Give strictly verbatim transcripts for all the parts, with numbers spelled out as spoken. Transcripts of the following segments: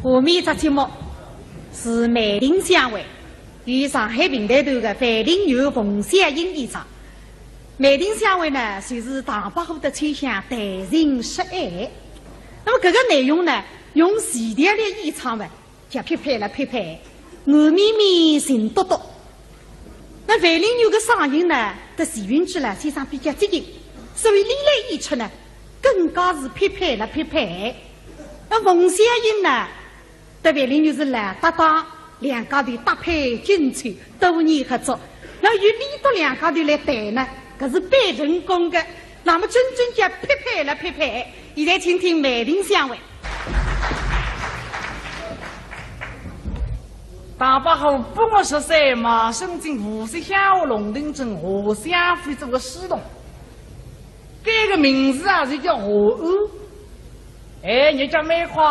下面一只节目是梅亭相会，由上海评弹团的范林元、冯小英演唱。梅亭相会呢，就是唐伯虎搭秋香谈情说爱。那么搿个内容呢，用徐调来演唱的，叫匹配了匹配，软绵绵，情笃笃。 那范林元个嗓音呢，搭徐云志老先生比较接近，所以俚来演出呢，更加是匹配了匹配。那冯小英呢，搭范林元是老搭档，两家头搭配精彩，多年合作。那由俚笃两家头来弹呢，搿是蛮成功的。那么真正叫匹配了匹配。现在请听梅亭相会。 唐伯虎八月十三，卖身进无锡乡下龙亭镇华相府里做个书童。搿个名字啊，就叫华安。哎，日脚蛮快，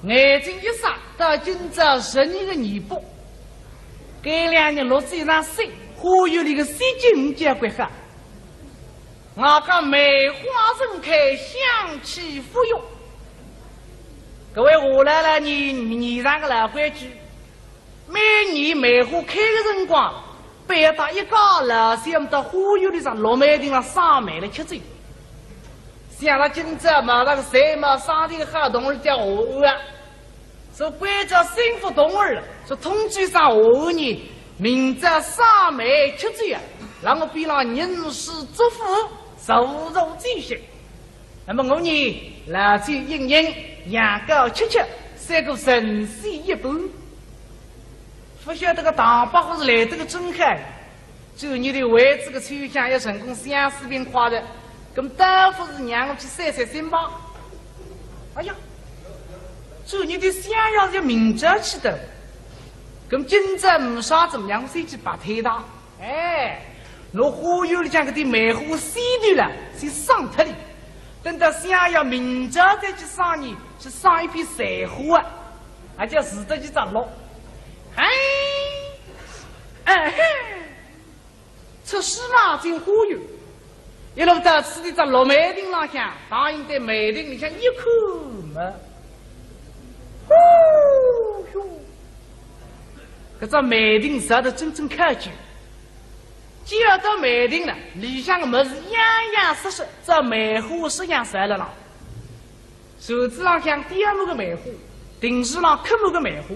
眼睛一眨，到今朝十二月廿八。搿两日落仔场雪，花园里个雪景交关好。 外加梅花盛开，香气馥郁。搿位华老老年年上个老规矩，每年梅花开个辰光，必要带一家老小到花园里向落梅亭浪赏梅了吃酒。想到今朝嘛，搿个谁嘛，赏梅个好同事叫华安啊。 说关照心腹童儿，说通知声华安呢，明朝赏梅吃酒啊，让我边浪吟诗作赋，助助酒兴。那么我呢，老酒饮饮，羊羔吃吃，赛过神仙一般。勿晓得个唐伯虎是来得个真快。 周日头为仔个秋香要成功相思并快的，搿么倒不如让我去散散心吧。哎呀，周日头相爷要明朝去的，搿么今朝没啥怎么样，我先去白天的。哎，拿花园里向搿点梅花先留了，先赏脱哩。等到相爷明朝再去赏呢，去赏一批残花啊，也叫自得其乐。哎，哎嘿。 出书房进花园，一路到此地只落梅亭浪向，唐寅对梅亭里向一看嘛，哦哟，搿只梅亭造得真正考究。既然到梅亭了，里向个物事样样式式，照梅花式样侪辣浪。 柱子浪向吊满个梅花，亭子浪刻满个梅花，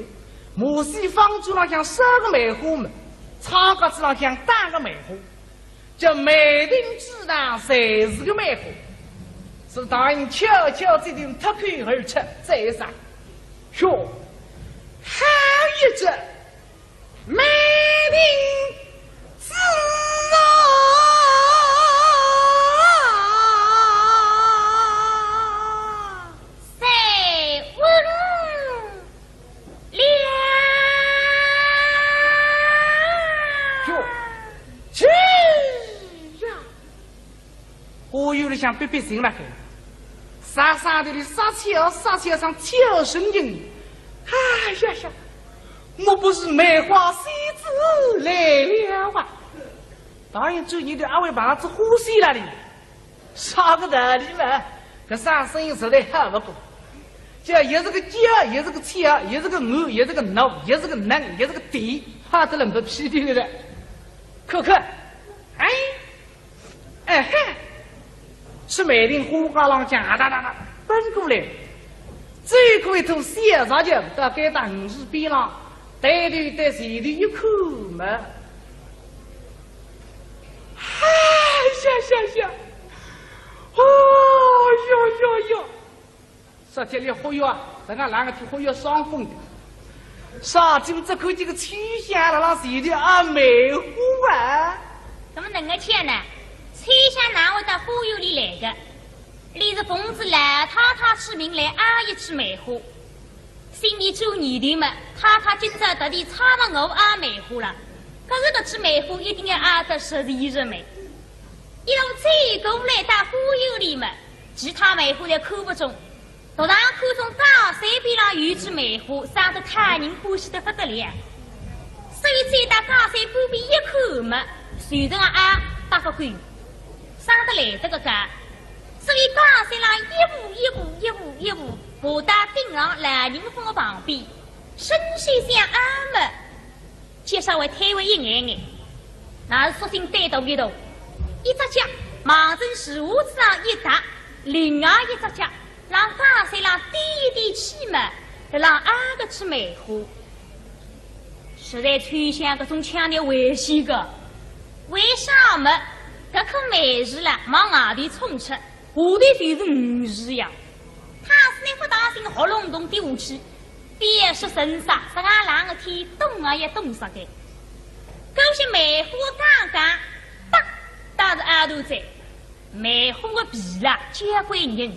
磨细方砖浪向烧个梅花末，窗格子浪向打个梅花，叫梅亭之上侪是个梅花。是唐寅悄悄嘴里脱口而出，再一声：哟，好一只！ 梅亭之上侪混了。哟，去呀！ 花园里向别别静了海，煞煞地里煞气啊，煞气啊，像气啊神经。哎呀呀，我不是梅花仙子来了啊！当然，周日头阿会碰着花仙了哩，啥个道理嘛？搿声声音实在好不过，叫也是个叫，也是个气啊，也是个饿，也是个怒，也是个冷，也是个甜，好得了没屁头个了。看看，哎， 哎嘿，出梅亭花街浪向啊哒哒哒奔过来，走过一头小石桥，到该搭鱼池边浪，抬头对前头一看嘛，哎呀呀呀，哦哟哟哟！ 说起来好远啊，人家啷个去好远赏风的。啥今朝看见个秋香辣辣前头啊梅花啊？怎么能够讲呢？秋香哪会到花园里来的？伊是奉仔老太太之命来啊一枝梅花，心里做念头嘛，太太今朝特地差了我啊梅花了，可是搿枝梅花一定要啊得十全十美。一路走过来到花园里嘛，其他梅花侪看不中， 独是看中假山边浪有一枝梅花，生得讨人欢喜得不得了。所以走到假山旁边一看嘛，随着啊搭个勾，生得来得个高。所以假山浪一步一步一步一步，我到病床老人峰的旁边，伸手想按摩，就稍微推扳一眼眼，那是索性单独一头，一只脚望准树桠子上一踏，另外一只脚让架势浪踮一踮起嘛，让按个去梅花。实在秋香搿种腔调危险个，为啥么？搿棵梅树啦，往外头冲出， 下头就是鱼池呀。倘使倷勿当心喉咙洞跌下去，覅说人杀，实梗冷个天，冻啊也冻煞个。搿些梅花刚刚，哒，打着耳朵哉，梅花个皮啦，交关韧，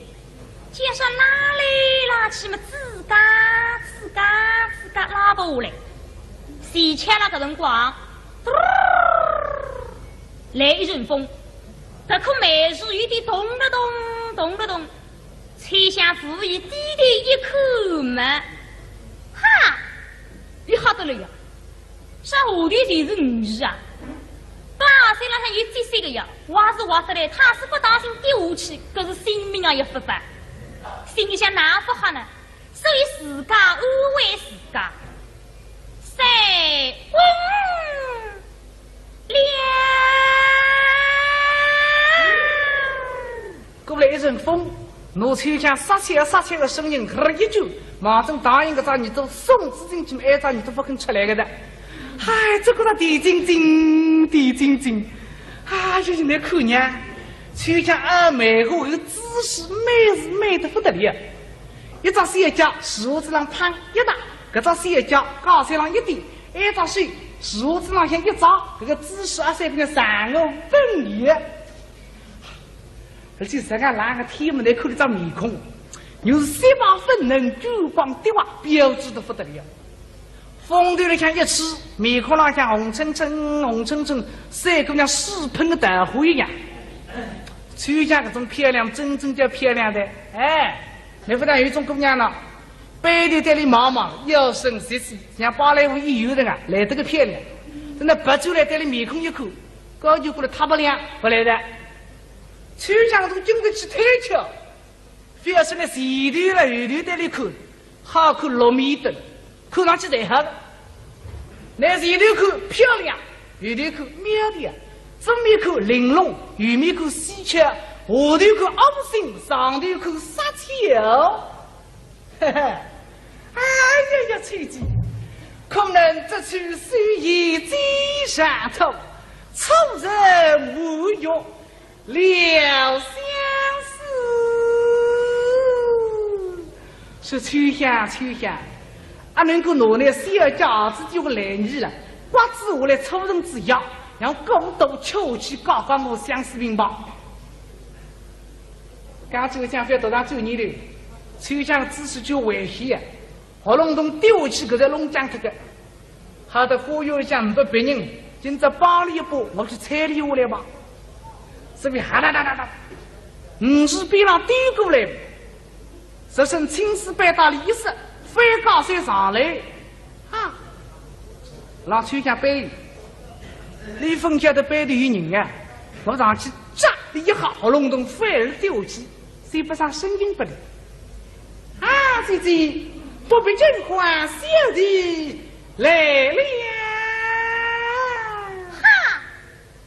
就说拉来拉去嘛，吱嘎吱嘎吱嘎拉勿下来。恰巧辣搿辰光，嘟儿，来一阵风， 搿棵梅树有点动了动，动了动，秋香无意低头一看嘛，哈，伊吓得了呀！啥下头就是鱼池啊？架势浪向有积水个呀，滑是滑得来，倘使勿当心跌下去，搿是性命啊也勿保。心里想哪勿吓呢？所以自家安慰自家，三稳 了。过来一阵风，拿秋香煞气煞气个声音，呵一句，望准大人搿只耳朵送仔进去，埃只耳朵勿肯出来个哉。哎，搿个是甜津津，甜津津。哎呀，现在看呀，秋香按梅花搿个姿势，美是美得不得了。 一只小脚树桠子浪砰一踏，搿只小脚架势浪一踮，埃只手树桠子浪向一抓，搿个姿势啊，像个人物本样。而且实梗冷个天么，倷看伊只面孔，又是雪白粉嫩，珠光滴滑，标致得不得了。风头里向一吹，面孔浪向红澄澄、红澄澄，赛过像水喷个桃花一样。秋香搿种漂亮，真正叫漂亮的，哎， 倷勿讲有种姑娘呢，背后对伊望望，腰身细细，像芭蕾舞演员一样，来得个漂亮。等到别转来对伊面孔一看，高就过来塌鼻梁，勿来的。秋香从经得起推敲，覅说倷前头了后头对伊看，好看六面灯。 看上去侪好个。倷前头看漂亮，后头看苗条，左面看玲珑，右面看稀缺，下头看窝心，上头看煞气哦。嘿嘿，哎呀呀，秋姐，可能这次虽已经上头，错人无用。 了相思。说秋香，秋香，阿能够拿倷小脚子就个来你了，刮子下来出人之下，让孤独秋去搞搞我相思病吧。刚才我讲覅多大嘴里头，秋香姿势就危险啊，喉咙洞跌下去，搿才弄僵脱个。 好得花园里向呒不别人，今朝帮伊一把，我去搀伊下来吧。所以哈哒哒哒哒，鱼池边浪踮过来，只身青丝白带里一塞，翻架势上来，哈，让秋香背伊，伊勿晓得背后有人啊，我上去扎伊一下，喉咙洞反而跌下去。 算勿上身份不了。啊，姐姐，不必惊慌，小弟来了。哈，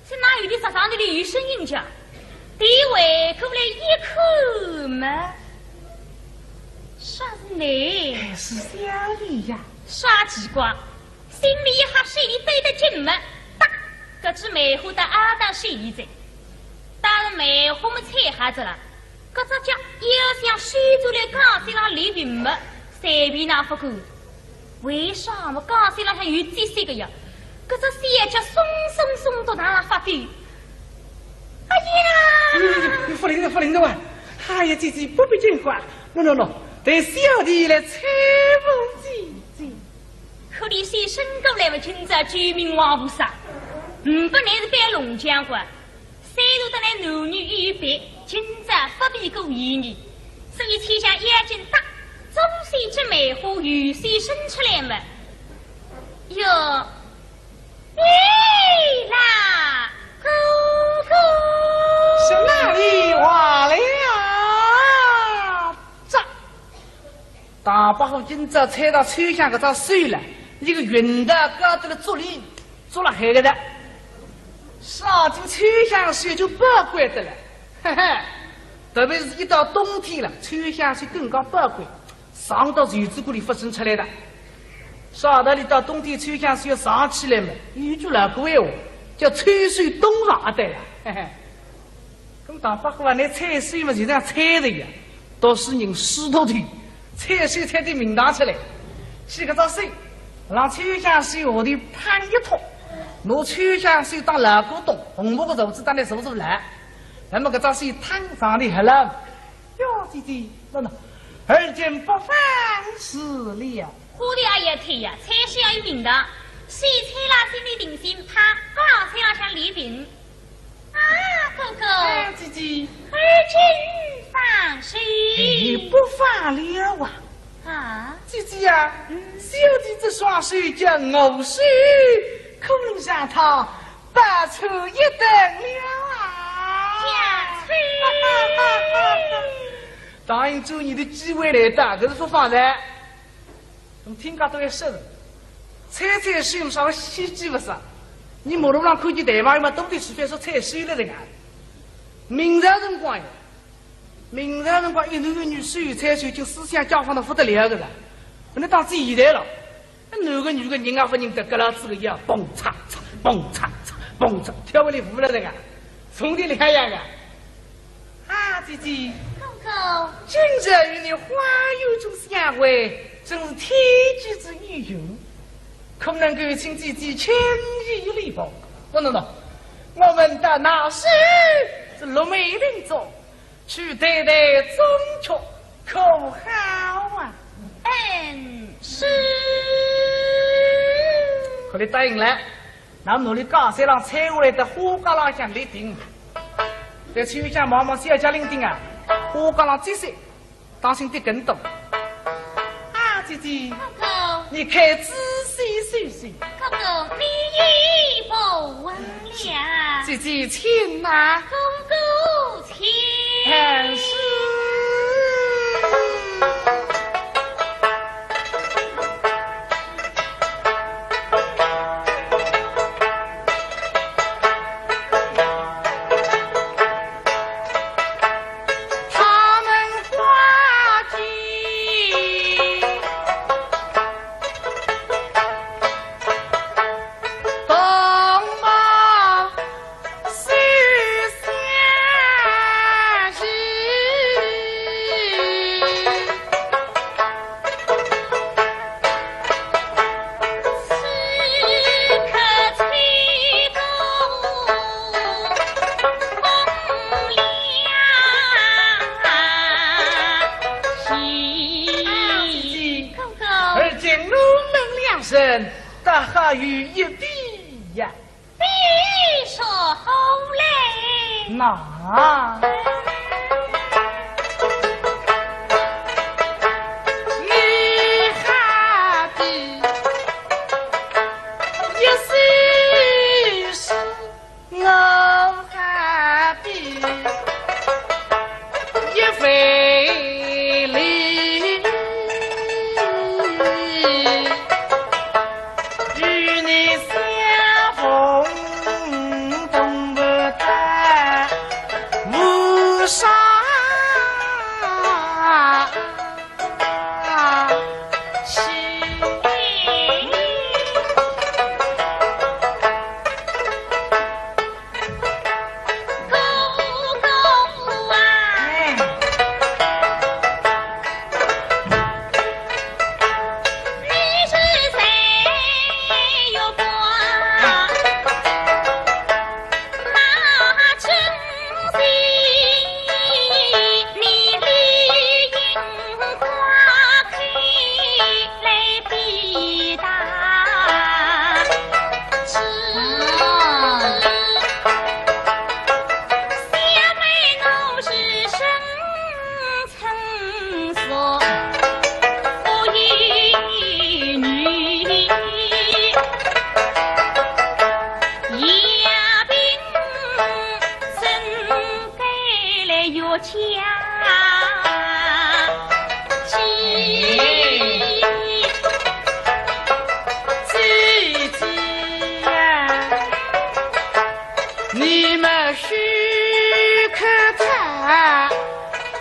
是哪有的啥上头的有声音叫？对回过来一看嘛，啥是你？哎，是小弟呀。啥奇怪？心里一吓，手里对得紧嘛，哒，搿只梅花搭阿搭手里哉。当然梅花么采好仔了， 搿只脚要想伸出来，架势浪立平么，随便哪勿敢。为啥么？架势浪向有积水个呀，搿只小脚松松松到哪发抖。哎呀！哎，勿灵了，勿灵了哇！哎呀，姐姐，不必惊慌，喏，喏，喏，待小弟来搀扶姐姐。可怜是伸过来么，今朝救命王菩萨，呒不倷是扮龙将军。 虽然得来男女有别，今朝勿比过以前，所以秋香要紧搭，左手执梅花，右手伸出来么，哟，咦啦，哥哥。是哪里话了呀？这唐伯虎今朝搀到秋香搿只手了，一个运道高得了足里，足了海个的。啥叫秋香手就宝贵的了，嘿嘿。特别是一到冬天了，秋香手更加宝贵，藏到袖子管里勿伸出来的。啥道理到冬天秋香手要藏起来嘛，有句老古闲话，叫“秋收冬藏”对了，嘿嘿。 搿么唐伯虎啊，拿搀手嘛，就像搀着一样，读书人书读透，搀手搀得名堂出来。搿只手，让秋香手下头攀一托，拿秋香手当老古董，红木个柱子当来坐坐来。那么搿只手摊上的好了，哟，姐姐，喏喏，而今不妨事了。 花头也要退呀，搀手也有名堂，手搀牢心里定心，他高山浪向练兵。啊，哥哥，哎，姐姐。而今方休。哎，不妨了啊。啊？姐姐呀，嗯。小姐这双手叫我手，可能让她白出一等了啊。呀，啐。当然做你的机会来的，可是不妨的。 侬听讲都要说的，搀搀手么啥个稀奇勿是？你马路上看见大妈嘛，都得随便说搀手了人啊。明朝辰光呀，明朝辰光一男一女手搀手，就思想解放得不得了个了。那当时现在了，那男个女个人啊勿认得，搿老子个腰，蹦嚓嚓，蹦嚓嚓，蹦嚓，跳个里舞了人啊，从前两样啊。 啊，姐姐。哥哥。今日与你花园中相会，真是天赐之奇遇。可能够请姐姐轻移礼否？喏喏喏，我们到那时是绿梅林中去对对衷曲，可好啊？嗯，是。可以答应了。 那么侬哩高山浪搀下来的花架浪向立定，在秋香望望小脚伶仃啊，花架浪急些，当心跌跟斗。啊，姐姐，哥哥。你可仔细细细。哥哥，你已不问了。姐姐，请啊。哥哥，请。哎，是。而今我们两人，大好有一比呀。 比说好嘞。那你好比一首诗，我好比一回礼。 与你相逢同不得无上喜。 哥哥啊，哎。你是谁又不那真心，你的眼光可以来比达。 家。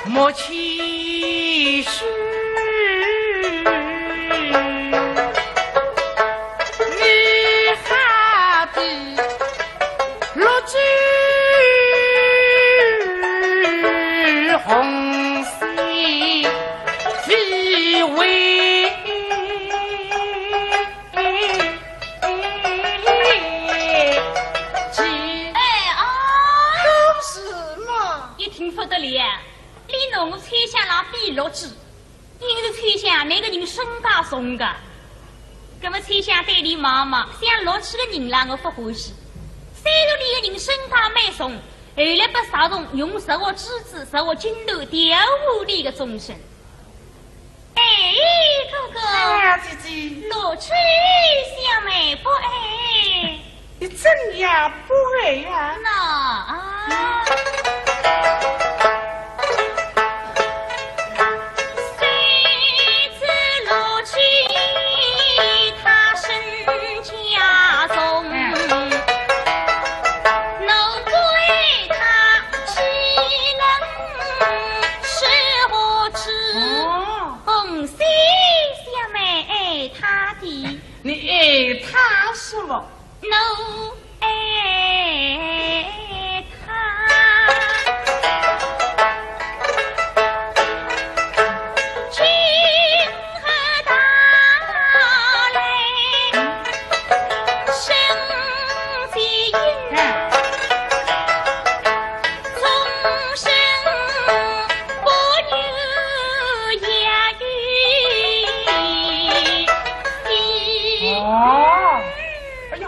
莫欺虚，你好比绿洲红溪非为己。哎啊！可是嘛。一听不得了，你拿我秋香来比绿洲，因为秋香那个人身价重个，那么秋香对你望望，像绿洲个人啦，我不欢喜。虽然你个人身价蛮重，后来被石崇用石磨猪子、石磨金头调戏你个终身。 哎，哥哥。哎呀，姐姐。绿洲小妹不爱。你怎样不爱呀？那啊。谁知绿洲她身价重，嗯。我对她岂能说无知？哦。 红溪小妹爱她的。你爱她什么？我爱她。今后到来，生死因。嗯。 终身不愿也有哦，哎呀，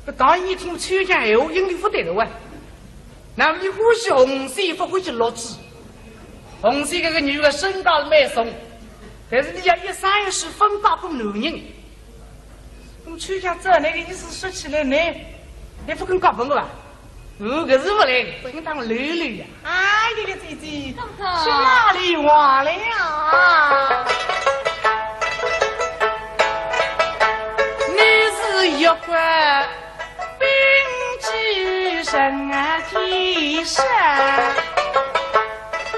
搿大爷一听秋香闲话，心里勿对了哇。那么你欢喜红溪，勿欢喜绿洲？红溪搿个女的身价蛮重，但是你要一生一世分拨拨男人。 我们秋香照那个意思说起来呢，你不跟搞分个吧？哦，搿是勿来，不应当溜溜呀。哎呀，姐姐，哥哥。去哪里玩了呀？你是一块冰激神啊，激神。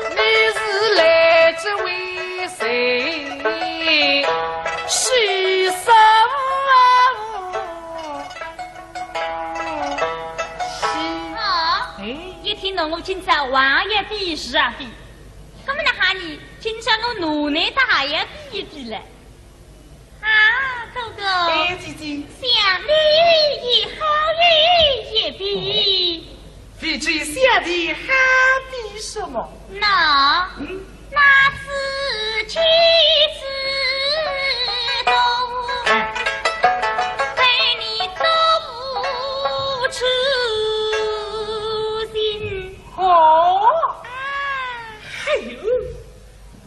你是来这为谁？是什么？啊，哎。一听到我今朝还要比，是啊比，那么那哈你今朝我奴才倒还要比一比嘞。 啊，哥哥。哎，姐姐。想你也好有一比。哦，姐姐，想你好比什么？那，嗯？那知己知彼，哎。非你独知心。哦。啊。哎呦。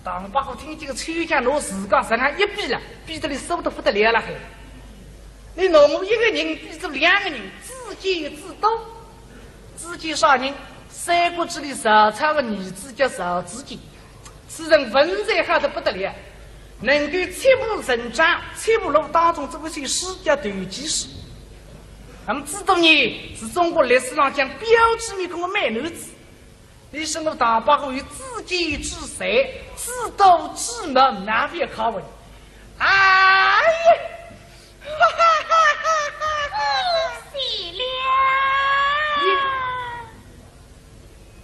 唐伯虎听见个秋香拿自家实梗一比了，比得来受得不得了了还。你拿我一个人比着两个人，知己知彼。知己啥人？三国志里曹操个儿子叫曹子建，此人文才好得不得了，能够七步成章，七步路当中做一首诗叫《断机书》。那么知彼呢，是中国历史上讲标致面孔个美男子。 你说我唐伯虎有知己知彼，知彼知彼，哪会考问？哎呀！恭喜了。咦，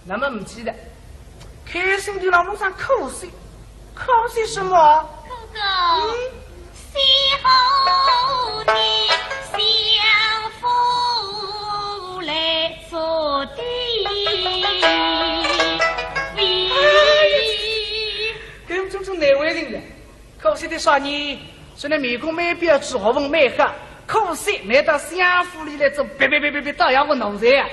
那么不记得，开心的老路上可惜，可惜什么？哥哥。嗯？ 搿种种难为情的，可惜的啥呢？虽然面孔蛮标致，学问蛮好，可惜难到相府里来做别别别别别，倒要我奴才啊！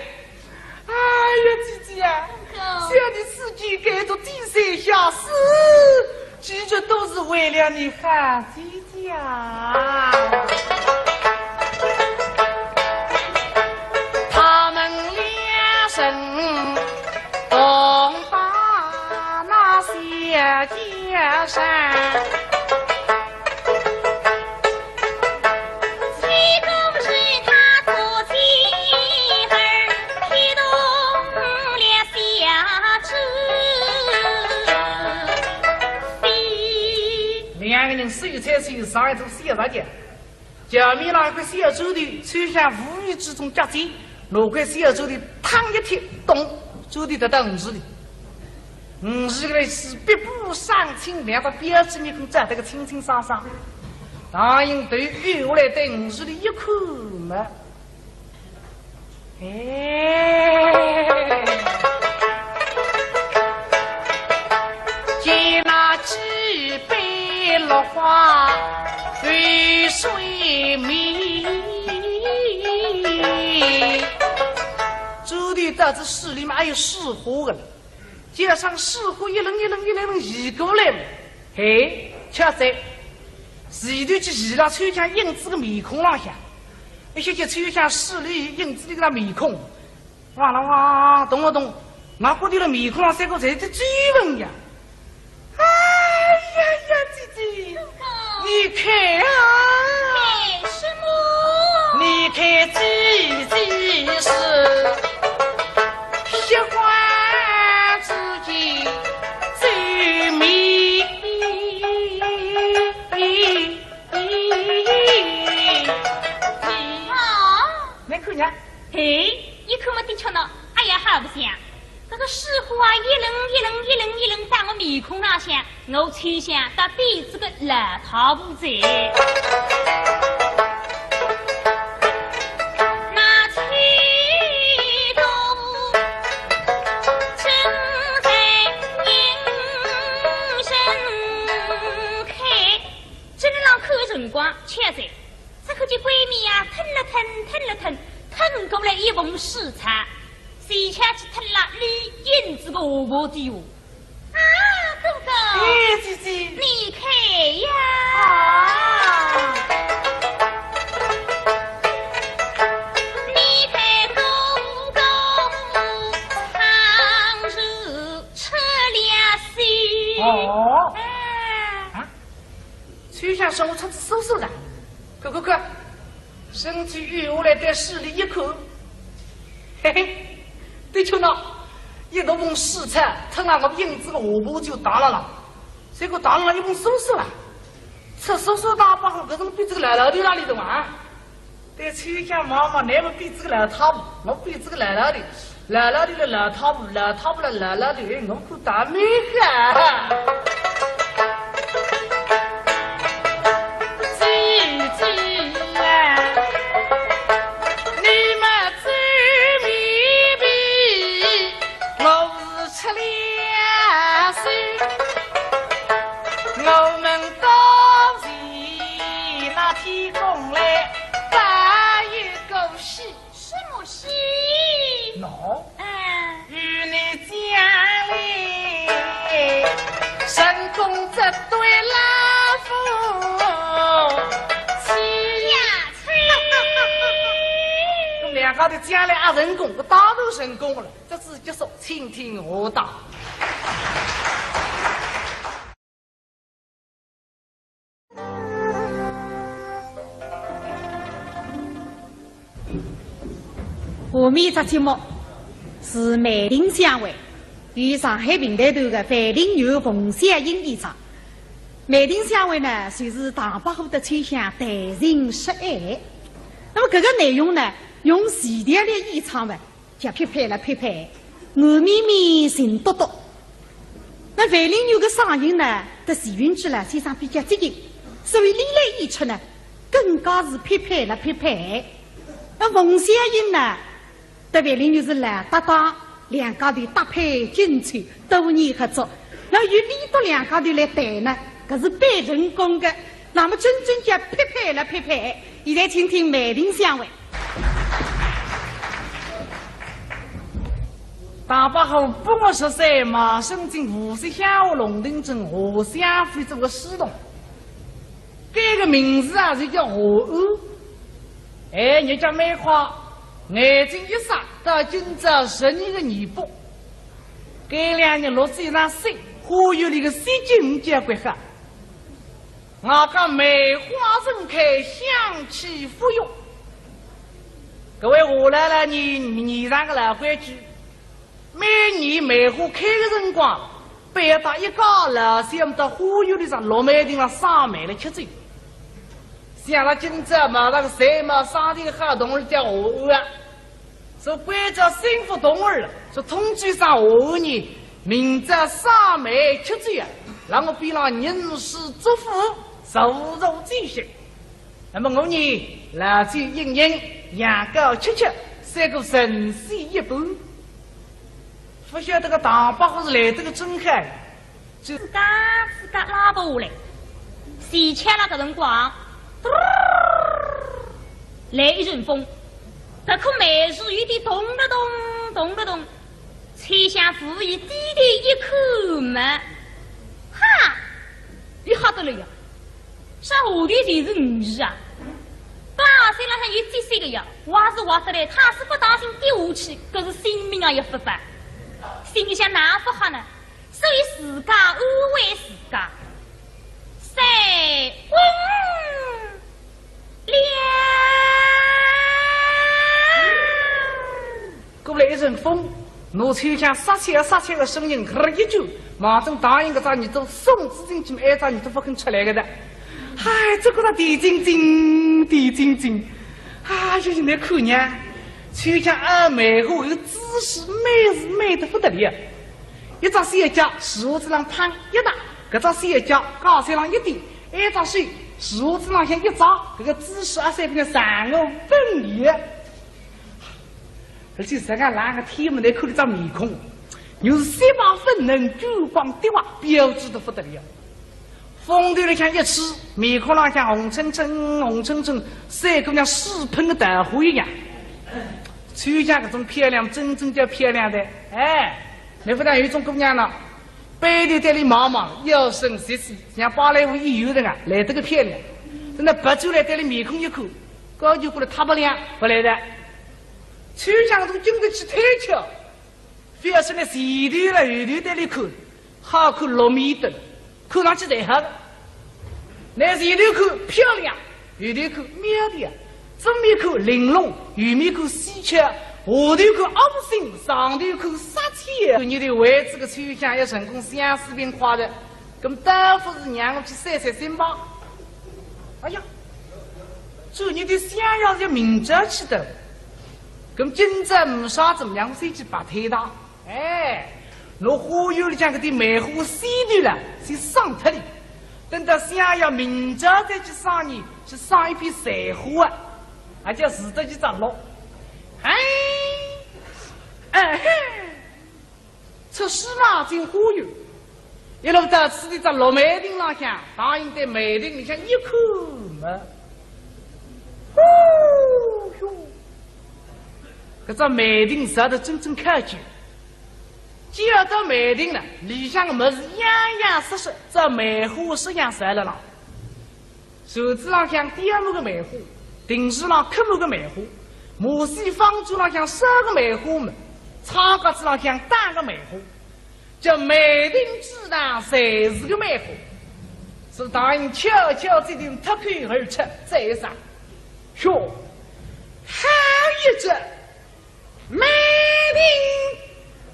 哎呀，姐姐啊，哥哥。想你自己该做低三下四，其实都是为了你好姐姐啊。他们两人同把那小姐伤。 其中是他做妻儿，踢动了小子。是有才是有上一种小物件。前面那一块小砖头，秋香无意之中脚尖，那块小砖头嘡一踢，咚，砖头跌到河水里。河水里是碧波澄清，两个标致面孔照得个清清爽爽。唐寅头扭下来对河水里一看嘛， 哎，见那几杯落花浮水面。朱棣到仔水里嘛，还有水花个了，加上水花一轮一轮一轮轮移过来嘛。 嘿，巧哉，前头去移了秋香影子个面孔浪向，一歇歇秋香势利影子里个面孔，哇啦哇，动啊动，我觉得了面孔浪三个侪是皱纹呀。哎呀呀，姐姐，哥哥，你看啊，看什么？你看姐姐是 雪花之间最美。啊，没看见？嘿，一看么的确呢，哎呀，好不像。搿个水花啊，一轮一轮一轮一轮打我面孔浪向，我秋香倒变仔个老太婆哉。 那秋风正在迎人开。正浪看辰光，巧哉，只看见闺蜜呀，腾了腾，腾了腾，腾过来一蓬水草，恰巧去腾了绿影子个下巴底下。 啊，哥哥，哎，姐姐，你看呀。啊，你看哥哥倘若出了手。哦。哎。啊，秋香说我出仔手手了，看看看，身体扭下来对水里一看， 嘿嘿，的确呢，一大蓬水草，腾了我影子个下巴就打了了，结果打了一蓬手手啊，出手手打不好，搿种比这个老老头哪里懂啊？对秋香望望，乃么比这个老太婆，我比这个老老头，老老头了老太婆，老太婆了老老头，哎，我看大美个。 姐姐啊，你们这面皮，我是吃了亏。我们到前那天公来拜一个喜。 什么喜？喏，啊，与你讲哩，成功这对老夫妻。呀，我们两家头将来也成功，我当然成功了。这次结束，请听下档。 下面一只节目是梅亭相会，由上海评弹团的范林元、冯小英演唱。梅亭相会呢，就是唐伯虎搭秋香谈情说爱。那么搿个内容呢，用徐调来演唱的， 叫匹配了匹配，软绵绵，情笃笃。那范林元个嗓音呢，搭徐云志老先生比较接近，所以俚来演出呢，更加是匹配了匹配。那冯小英呢，搭范林元是老搭档，两家头搭配精彩，多年合作。那由俚笃两家头来弹呢，搿是蛮成功的。那么真正叫匹配了匹配。现在请听梅亭相会。 唐伯虎八月十三卖身进无锡乡下龙亭镇华相府做个书童。搿个名字啊，就叫华安。哎，日脚蛮快，眼睛一眨，到今朝十二月廿八。搿两日落仔一场雪，花园里个雪景交关好。 外加梅花盛开，香气馥郁。搿位华老老年年上个老规矩，每年梅花开个辰光，背搭一家老小到花园里向落梅亭浪赏梅来吃酒。想了今朝嘛，那个谁嘛，上天好，同日叫下雨啊。说关照心腹童儿了，说通知上下呢，明朝赏梅吃酒啊，让我边浪吟诗作赋，助助精神。那么我呢，老酒饮饮，羊羔吃吃，赛过神仙一般。勿晓得个唐伯虎是来得个真快， 自家自家拉勿下来。恰巧辣搿辰光，嘟儿，来一阵风，搿棵梅树有点动了动，动了动，秋香无意低头一看嘛，哈，伊吓得了呀！啥下头侪是鱼啊？大山浪向有积水个呀，滑是滑得来，倘使勿当心跌下去，搿是性命啊也勿保。心里想哪勿吓呢？ 所以自家安慰自家，三分两。过来一阵风，拿秋香煞气煞气个声音，呵一句，马上答应搿只耳朵送仔进去，埃只耳朵勿肯出来个的。哎，这个地精精，地精精，啊，就是那看呢，秋香啊，梅花个姿势美是美得不得了。 一只小脚树枝浪砰一搭，搿只小脚架子浪一点，一只手树枝浪向一抓，搿个姿势啊，三个人上个稳也。而且人家哪个天门来看了张面孔，又是雪白粉嫩，珠光滴滑，标致得不得了。风头里向一吹，面孔浪向红澄澄，红澄澄，赛过像水喷个桃花一样。秋香搿种漂亮，真正叫漂亮的，哎。 侬勿讲有种姑娘呢，背后对伊望望，腰身细细，像芭蕾舞演员一样，来得个漂亮。等到别转来对伊面孔一看，高就过来塌不亮，勿来的。秋香从经得起推敲，覅说呢前头了后头对伊看，好看落眉的。 看上去侪好。那前头看漂亮，后头看苗条，正面看玲珑，后面看稀缺，下头看窝心，上头看杀气。你的位置个秋香也成功相思病快的，搿么倒不如让我去散散心吧。哎呀，这你的想要是明朝去的，搿么今朝没啥怎么样，我先去白推他。 哎，拿花园里向搿点梅花先留了，先赏脱了。等到想要明朝再去赏呢，去赏一批残花啊，也叫自得其乐。哎，哎嘿，出书房进花园，一路到此地只落梅亭浪向，唐寅对梅亭里向一看嘛，哦哟，搿只梅亭造得真正考究。 既然到梅亭了，里向个物事样样式式，只梅花式样侪辣浪。柱子浪向吊满个梅花，亭子浪刻满个梅花，马戏方桌浪向烧个梅花么，窗格子浪向打个梅花，叫梅亭之上侪是个梅花。是唐寅悄悄这顿脱口而出，赞赏。哟，好一只！ 梅亭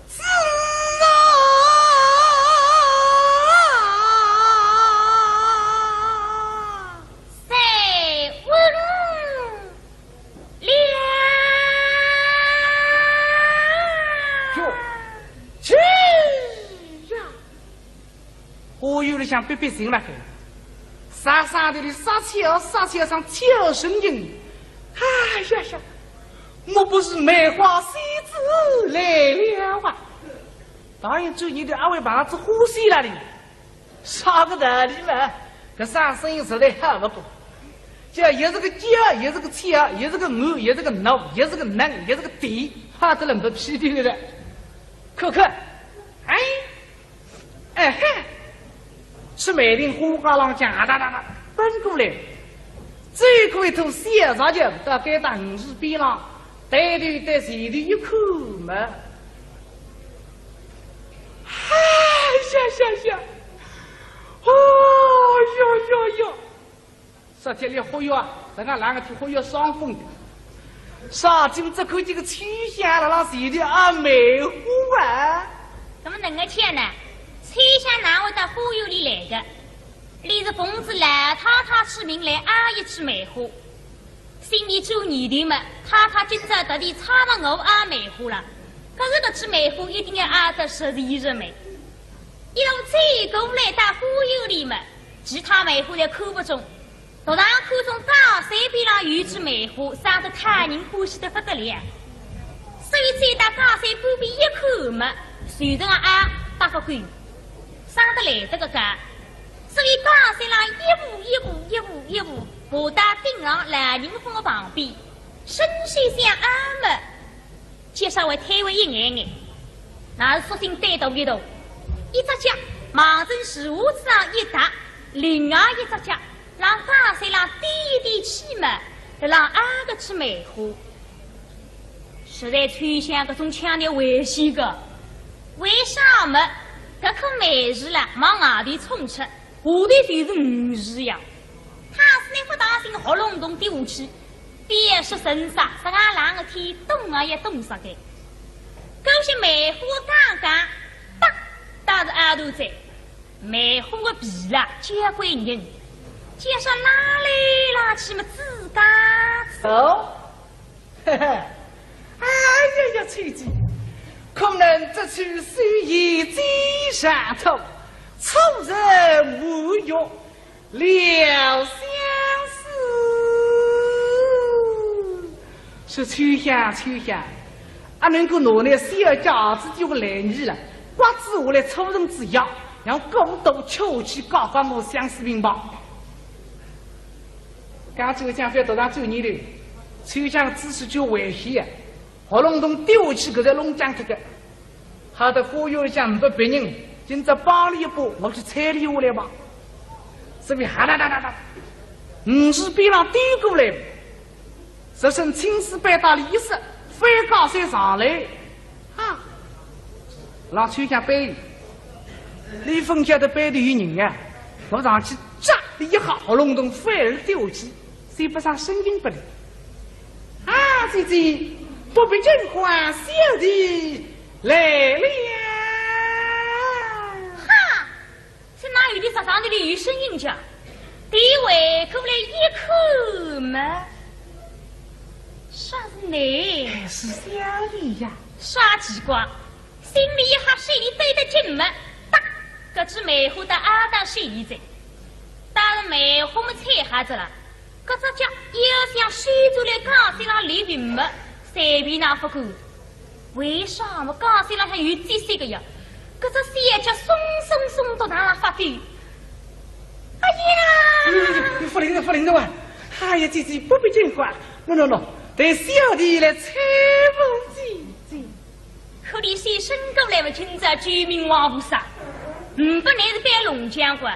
之上，三分两。哟，去呀！ 花园里向逼逼静了海，啥啥的哩啥气啊，啥气啊，像气声音。哎呀呀，我不是梅花仙子来了啊！唐寅转念头，阿会碰着花仙了哩，啥个道理嘛？搿声声音实在好不过。叫也是个叫，也是个气啊，也是个饿，也是个闹，也是个冷，也是个甜，哈得了没屁的了。看看，哎， 哎嘿，出梅亭花架浪向啊哒哒哒奔过来，走过一头小石桥，到该搭亭子边浪，抬头对前头一看嘛，哎呀呀呀，哦哟哟哟！ 说起来忽悠啊，人家哪个去忽悠伤风的。啥今朝看见个秋香辣辣前头啊梅花啊？怎么能个去呢？秋香哪会到花园里来个？俚是奉仔老太太之命来拗一枝梅花。心里做念头么，太太今朝特地差着我拗梅花了，可是搿枝梅花一定要拗得十全十美。一路走过来到花园里么，其他梅花侪看勿中， 独当看中假山边浪有一枝梅花，生得讨人欢喜得不得了。所以走到假山旁边一看么，随手拗搭个滚，生得来得个高。所以假山浪一步一步，一步一步，爬到顶浪老人峰个旁边，伸手想拗么， 就稍微推扳一眼眼，那是索性胆大一大，一只脚望准树槐子上一踏，另外一只脚让假山浪踮一踮起么，让拗搿枝梅花。实在秋香搿种腔调危险个，为啥么？搿棵梅树啦，往外头冲出，下头就是鱼池呀。倘使倷勿当心，豁隆咚跌下去， 覅说人啥，实梗冷个天，冻啊也冻煞个。搿些梅花刚刚，啪，倒是拗断哉，梅花个皮啦，交关韧，就说拉来拉去么，吱嘎吱。哦，嘿嘿，哎呀呀，秋姐，可能这次是一记上头，出人无语。 料相思。说秋香，秋香，阿能够拿倷小姐儿子救个来意了，刮子下来出人之要，让孤独秋去搞搞我相思病吧。刚才我讲覅到上酒店里，秋香姿势就危险啊，豁隆咚跌下去，搿才弄僵脱个。 好得花园里向呒不别人，今朝帮俚一把，我去搀俚下来吧。所以哈哒哒哒哒，鱼池边浪踮过来，只身青丝白带里一塞，翻假山上来，啊，让秋香背，俚勿晓得背头有人啊，我上去扎俚一下，豁隆咚翻而跌下去。 算不上身份不灵。啊，姐姐，不必惊慌，小弟来了。哈，是哪有的？啥上头里有声音叫？对回过来一看嘛，啥是你？哎，是小弟呀。啥奇怪？ 心里一吓，手里对得紧么，哒，搿枝梅花搭阿搭手里哉。但是梅花么采好哉了，搿只脚要想伸出来假山浪立平么，随便哪勿敢。为啥么？假山浪向有积水个呀，搿只小脚松松松到哪能发抖？哎呀！哎呦，勿灵了，勿灵了哇！哎呀，姐姐，不必惊慌，喏喏喏，待小弟来搀扶姐姐。 可怜是伸过来么，今朝救命王菩萨，呒不倷是扮龙将军，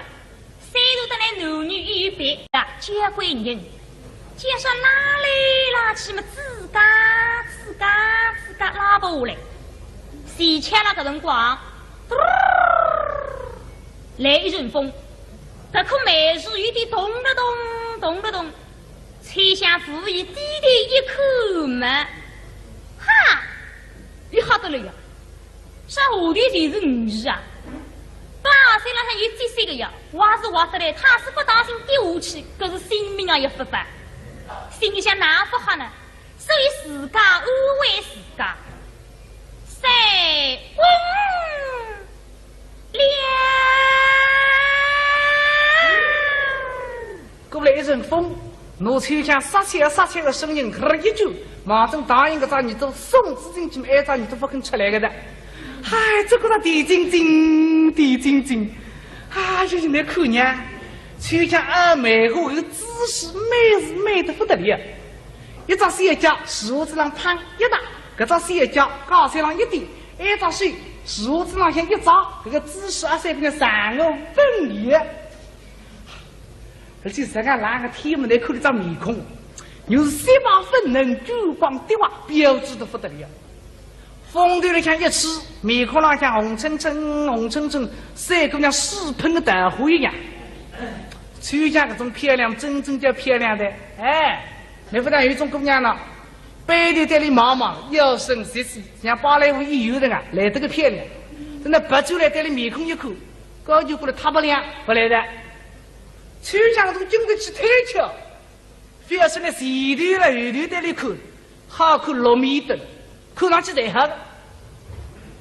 虽然得来男女有别啊，交关人，就说拉来拉去么，吱嘎吱嘎吱嘎拉勿下来。恰巧了搿辰光，嘟儿，来一阵风，搿棵梅树有点动了动，动了动。 秋香扶伊低头一看嘛，哈，伊吓得了呀！啥下头侪是鱼池啊？假山浪向有积水个呀，滑是滑得来，倘使勿当心跌下去，搿是性命啊也勿保。心里想哪勿吓呢？所以自家安慰自家，三分 过来一阵风，拿秋香杀气杀气个声音，呵一句，马上答应搿只耳朵送仔进去，埃只耳朵勿肯出来个的。哎，这个是地精精，地精精。哎呀，现在看呀，秋香拗梅花搿个姿势美是美得不得了。 一只小脚树槐子浪砰一踏，搿只小脚假山浪一踮，一只手树槐子浪向一抓，搿个姿势啊，三个人站稳稳。而且实梗冷个天么，倷看俚张面孔，又是雪白粉嫩，珠光滴滑，标致得不得了。 风头里向一吹，面孔浪向红澄澄、红澄澄，赛过像水喷个桃花一样。秋香搿种漂亮，真正叫漂亮的。哎，倷勿讲有种姑娘呢，背后对俚望望，腰身细细，像芭蕾舞演员一样，来得个漂亮。等到别转来对俚面孔一看，高就过来太白亮勿来哉。秋香都经得起推敲，覅说拿前头了后头对俚看，好看六面灯，看上去侪好个。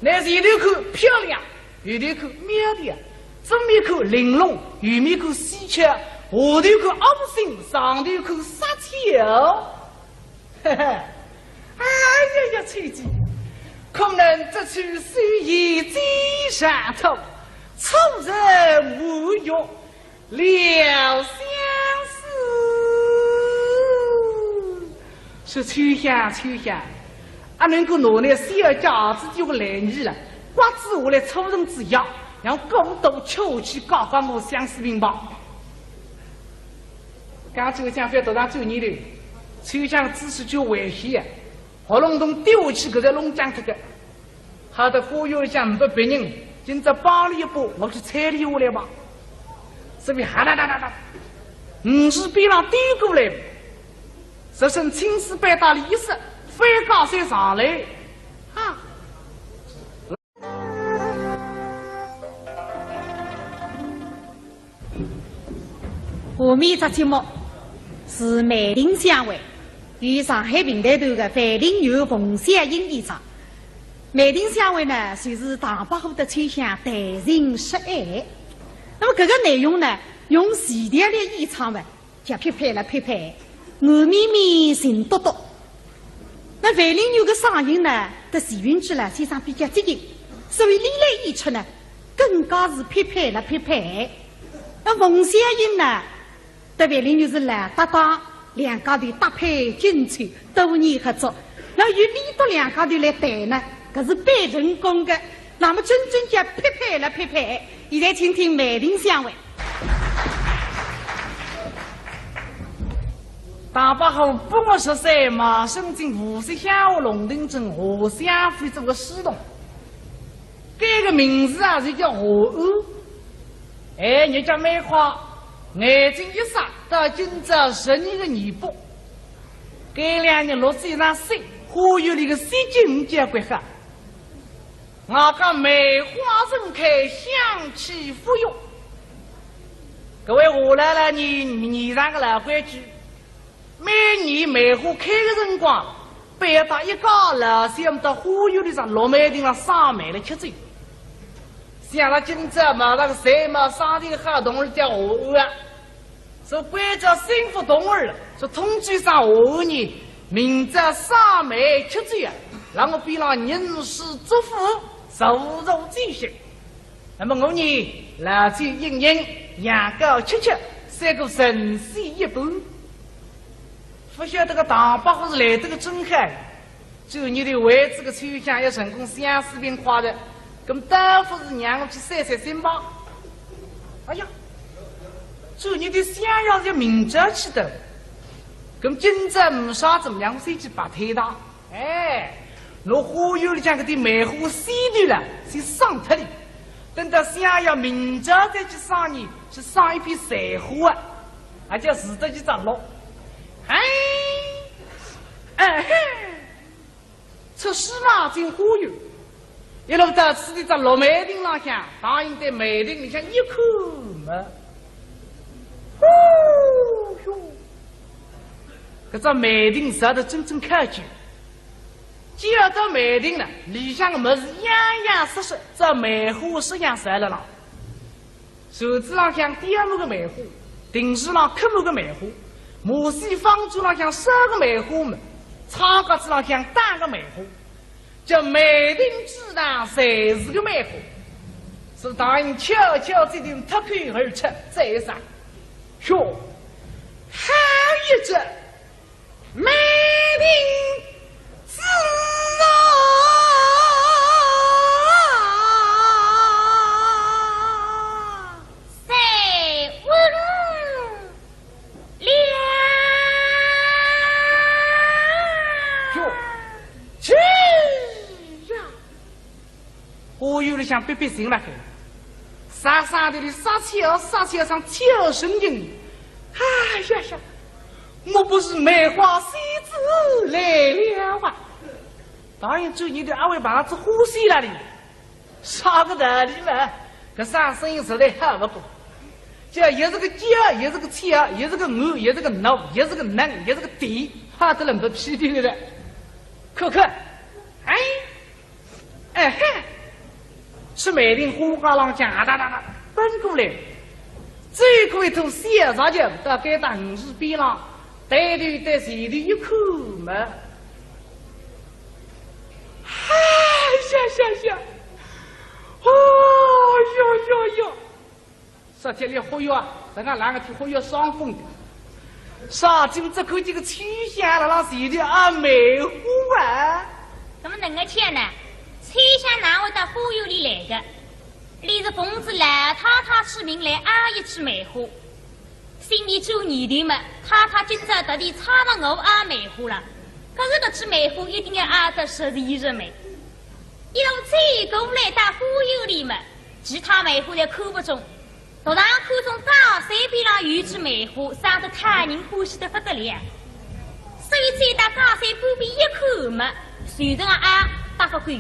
拿前头看漂亮，后头看苗条，正面看玲珑，后面看稀缺，下头看恶心，上头看煞气哦。 嘿嘿，哎呀呀，秋姐，可能这次虽已在上头，出人无用了相思。说秋香，秋香，阿能够拿拿小脚子就个来你了，刮子下来出人之下，让过多秋去搞搞我相思病吧。 刚才我讲覅读上酒泥头，秋香知识就危险呀，喉咙洞丢下去，搿才弄僵脱个。好得花园里向没别人，今朝帮俚一把，我去搀俚下来吧。所以哈哒哒哒哒，五十边浪丢过来，这身青丝被搭里一塞，翻高山上来，啊！ 下面一只节目是梅亭相会，由上海评弹团的范林元、冯小英演唱。梅亭相会呢，就是唐伯虎搭秋香谈情说爱。那么搿个内容呢，用徐调来演唱的， 叫匹配了匹配，软绵绵，情笃笃。那范林元个嗓音呢，搭徐云志老先生比较接近，所以俚来演出呢，更加是匹配了匹配。那冯小英呢，搭范林元是老搭档，两家头搭配精彩，多年合作。那由俚笃两家头来谈呢，搿是蛮成功个。那么真正叫匹配了匹配，现在请听梅亭相会。 唐伯虎八月十三，卖身进无锡乡下龙亭镇华相府做个书童。搿个名字啊，就叫华安。哎，日脚蛮快，眼睛一眨，到今朝十二月廿八。搿两日落仔一场雪，花园里个雪景交关好。 外加梅花盛开，香气馥郁。搿位华老老年年上个老规矩，每年梅花开个辰光，必要带一家老小到花园里向落梅亭浪赏梅了吃酒。想了今朝嘛，那个谁嘛，赏这个好东西叫华安啊。 说关照心腹童儿，说通知声华安呢，明朝赏梅吃酒啊，让我边浪吟诗作赋，助助酒兴。那么我呢，老酒饮饮，羊羔吃吃，赛过神仙一般。勿晓得个唐伯虎是来得个真好。 酒泥头为仔个秋香要成功相思病快哉，搿么倒勿如让我去散散心吧。哎呀，酒泥头想要是要明朝去的，搿么今朝呒啥怎么样，我先去白推搭。哎，拿花园里向搿点梅花先头了，先赏脱哩。等到想要明朝再去赏呢，去赏一批残花啊，也叫使得去着落。哎，哎嘿。 出书房进花园，一路到此地只落梅亭浪向，唐寅对梅亭里向一看嘛，呼哟，搿只梅亭造得真正考究。既然到梅亭了，里向个物事样样式式，只梅花式样侪辣浪。 柱子浪向雕满个梅花，亭子浪刻满个梅花，马戏方桌浪向烧个梅花么，窗格子浪向打个梅花，叫梅亭之上侪是个梅花。是唐寅悄悄一停，脱口而出，再一声：哟，好一只！ 梅亭之上，谁闻了？哟，去呀！ 花园里向逼逼静了海，啥啥的哩啥气哦，啥气哦，像气哦神经。哎呀呀，我不是梅花仙子来了啊！当然，酒泥头阿会碰着花仙了哩。啥个道理嘛？搿生意实在好勿过，叫也是个叫，也是个巧，也是个暗，也是个闹，也是个能，也是个甜，好得来勿批评的了。看看，哎，哎嘿，是梅林花架浪向啊哒哒哒奔过来，走过一头小石桥，到该搭鱼池边浪，抬头对前头一看嘛，哎呀呀呀！哦哟哟哟！说起来好呀，人家哪个天好呀，伤风的。啥今朝看见个秋香辣辣前头拗梅花啊？搿么能个讲呢？秋香哪会到花园里来个？伊是奉仔老太太之命来拗一枝梅花。 心里转念头嘛，太太今朝特地差了我拗梅花了，可是搿枝梅花一定要拗得十全十美。一路走过来到花园里嘛，其他梅花侪看勿中，独是看中假山边浪有一枝梅花，生得讨人欢喜得不得了。所以走到假山旁边一看嘛，随便拗拗勿过，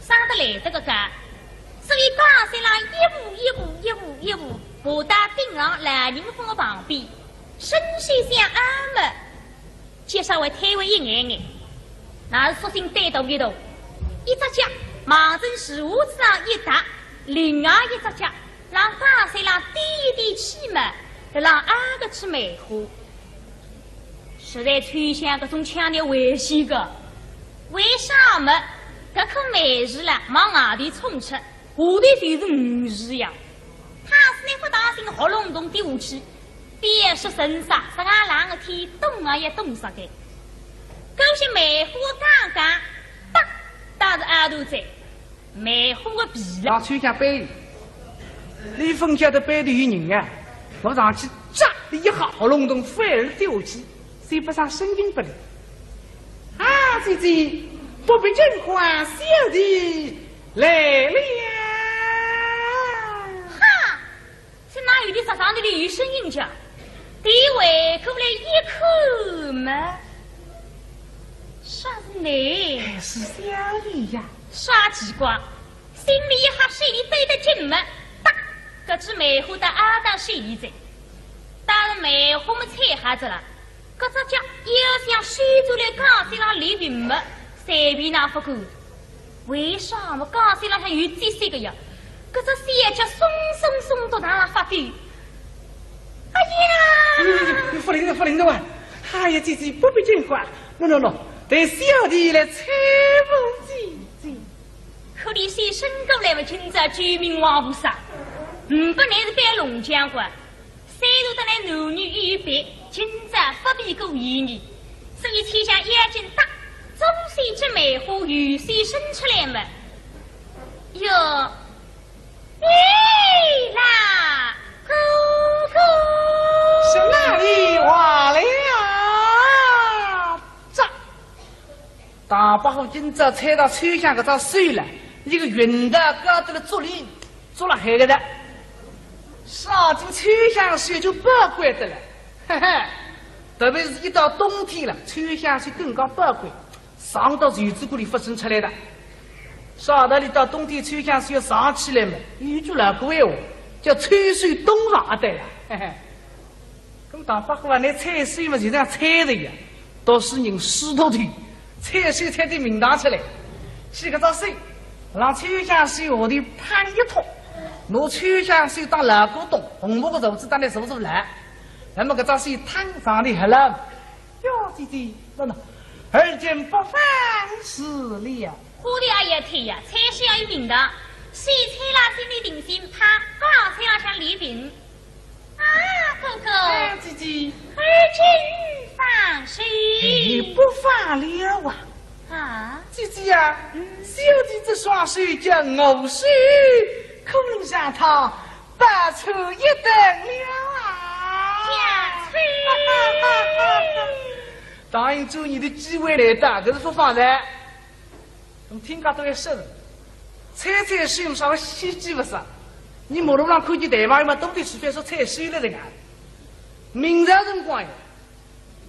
生得来得个高。 所以假山浪一步一步一步一步，爬到顶浪老人峰个旁边，伸手想拗么，就稍微推扳一眼眼，乃是索性单独一头，一只脚望准树槐子浪一踏，另外一只脚让假山浪踮一踮起么，辣浪拗搿枝梅花。实在秋香搿种腔调危险个，为啥么？搿棵梅树啦，往外头冲出， 下头就是鱼池呀。倘使倷勿当心，豁隆咚跌下去，覅说沉杀，实梗冷个天，冻啊也冻煞个。搿些梅花刚刚，哒，搭仔拗断哉，梅花个皮了。让秋香扳伊，伊勿晓得扳头有人啊，我上去扎伊一下，豁隆咚反而跌下去，算勿上声音勿灵。啊，姐姐，不必惊慌，小弟 来了。哈，是哪有的啥上头里有声音叫？对回过来一看嘛，啥是你？哎，是小弟呀。啥奇怪，心里一吓，手里对得紧嘛，哒，搿枝梅花搭拗到手里哉。当然梅花么采好仔了， 搿只脚要想伸出来假山浪立平么，随便哪勿敢。为啥么？假山浪向有积水个呀，搿只小脚松松松笃当辣发抖。哎呀！哎呦，哎呦，哎呦，勿灵了，勿灵了哇！哎呀，姐姐，不必惊慌，喏喏喏，待小弟来搀扶姐姐。可怜是伸过来么，今朝救命王菩萨，呒不乃是扮龙将官。 虽然得来男女有别，今朝勿比过以前，所以秋香要紧搭，总算搿枝梅花有些伸出来么。哟，咦啦，哥哥！是哪里话了呀？这 唐伯虎今朝搀到秋香搿只手了，一个运道高得了足里，足了海个的。上京秋香手就宝贵的了，嘿嘿。特别是一到冬天了，秋香手更加宝贵，藏到袖子管里勿伸出来的。啥道理到冬天秋香手要藏起来嘛，有句老古闲话，叫“秋收冬藏”啊，对了，嘿嘿。 搿么唐伯虎啊，拿搀手嘛，就像搀着一样，读书人书读透，搀手搀得名堂出来。搿只手，让秋香手下头摊一托，拿秋香手当老古董，红木个柱子当来坐坐来。那么搿只手摊上头好了，哟，姐姐，喏喏，而今不妨事了。花头也要推呀，搀手也有名堂，手搀了心里定心，啪，假山浪向立平。 啊，哥哥。哎，姐姐。而今方是？哎，不妨了啊。啊？姐姐呀，嗯。小弟这双手叫我手，可能让它白出一等了啊。呀，啐。答应做你的机会来的，可是不妨的。 侬听讲都要说了，搀搀手么啥个稀奇勿是？你马路上看见大妈嘛，都得随便说搀手了人家。明朝辰光呀，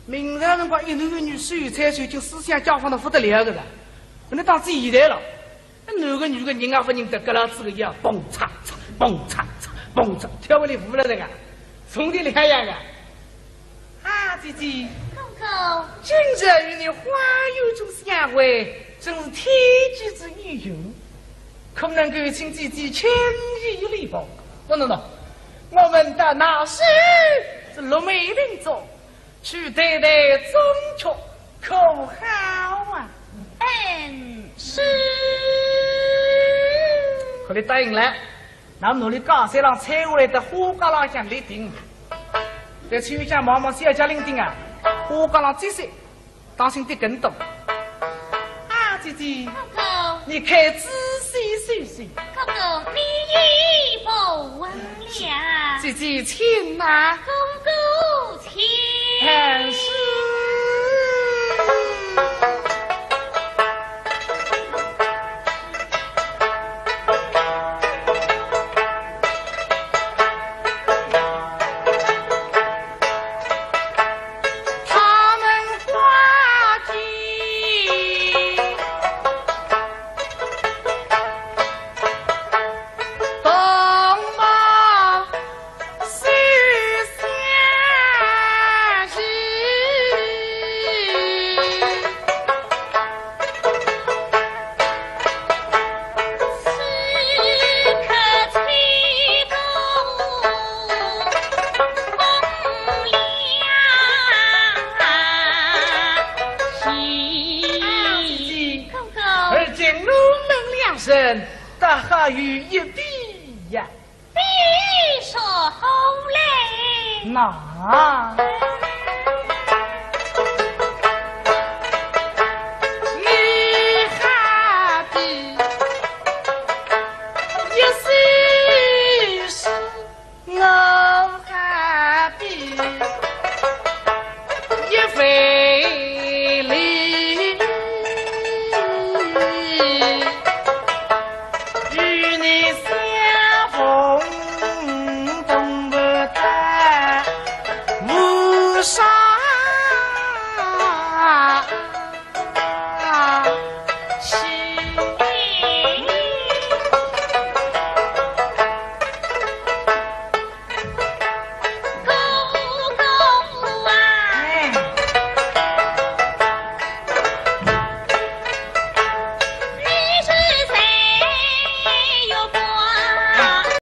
明朝辰光一男一女手搀手，就思想解放得不得了个了。那当然现在了，男个女个人也勿认得，搿拉子个呀，蹦嚓嚓，蹦嚓嚓，蹦嚓，跳勿离舞了那个，重点两样个。啊，姐姐，哥哥，今日与你花园中相会，真是天赐之有缘，可能够请姐姐轻移一礼吧。喏喏喏，我们到那时是六妹林中 去对对中秋，可好啊？嗯，是。可你答应了，那么侬里家山浪采下来的花甲浪向立定，在秋香望望小家林顶啊，花甲浪积水，当心跌跟斗。啊，姐姐，哥哥，你可仔细细细。哥哥，你已不问了。姐姐，请啊。哥哥，请。哎，是。他们花季 东望西向西，此刻吹动风凉席。哥哥，而今我们两人 大好有一比呀。比说好嘞。那